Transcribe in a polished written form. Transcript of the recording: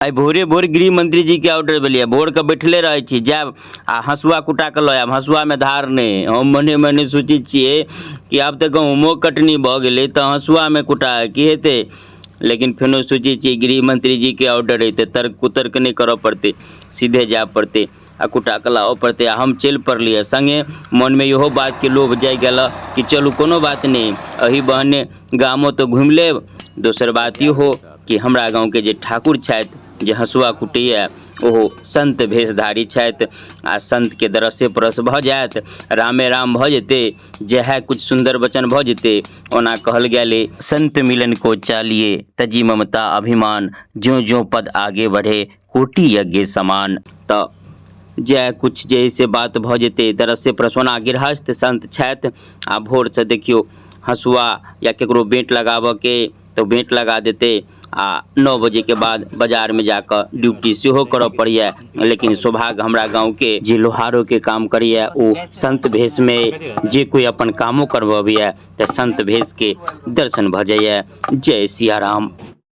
आइ भोरे भोर गृह मंत्री जी के ऑर्डर भेलैए। भोर के बैठले रहै छी, जायब आ हँसुआ कुटा कऽ लऽ आयब। हँसुआमे धार नहि। हम मने मने सोचै छियै कि आब तऽ गहूँमो कटनी भऽ गेलै तऽ हँसुआमे कुटा कऽ की हेतै। लेकिन फेनो सोचै छियै गृह मंत्री जी के ऑर्डर अइ तऽ तर्क कुतर्क नहि करऽ पड़तै, सीधे जाय पड़तै आ कुटा कऽ लाबऽ पड़तै। आ हम चलि पड़लियै सङ्गे मनमे इहो बातके लोभ जागि गेल कि चलू कोनो बात नहि, एहि बहाने गामो तऽ घुमि लेब। दोसर बात इहो कि हमरा गाँवके जे ठाकुर छथि जे हँसुआ कुटैए ओहो सन्त भेषधारी छथि आ सन्तके दरसे परस भऽ जायत, रामे राम भऽ जेतै, जएह किछु सुन्दर वचन भऽ जेतै। ओना कहल गेल अइ, संत मिलन को चालिए तजी ममता अभिमान, ज्यों ज्यों पद आगे बढ़े कोटि यज्ञ समान। तऽ जएह किछु जे से बात भऽ जेतै दरसे परस। ओना गृहस्थ सन्त छथि आ भोरसँ देखियौ हँसुआ या ककरो बेंट लगाबऽके तऽ बेंट लगा देतै आ 9 बजेके बाद बाजारमे जाकऽ ड्यूटी सेहो करऽ पड़ैए। लेकिन सौभाग्य हमरा गाँवके जे लोहारोके काम करैए ओ सन्त भेषमे, जे कोइ अपन कामो करबबैए तऽ सन्त भेषके दर्शन भऽ जाइए। जय सियाराम।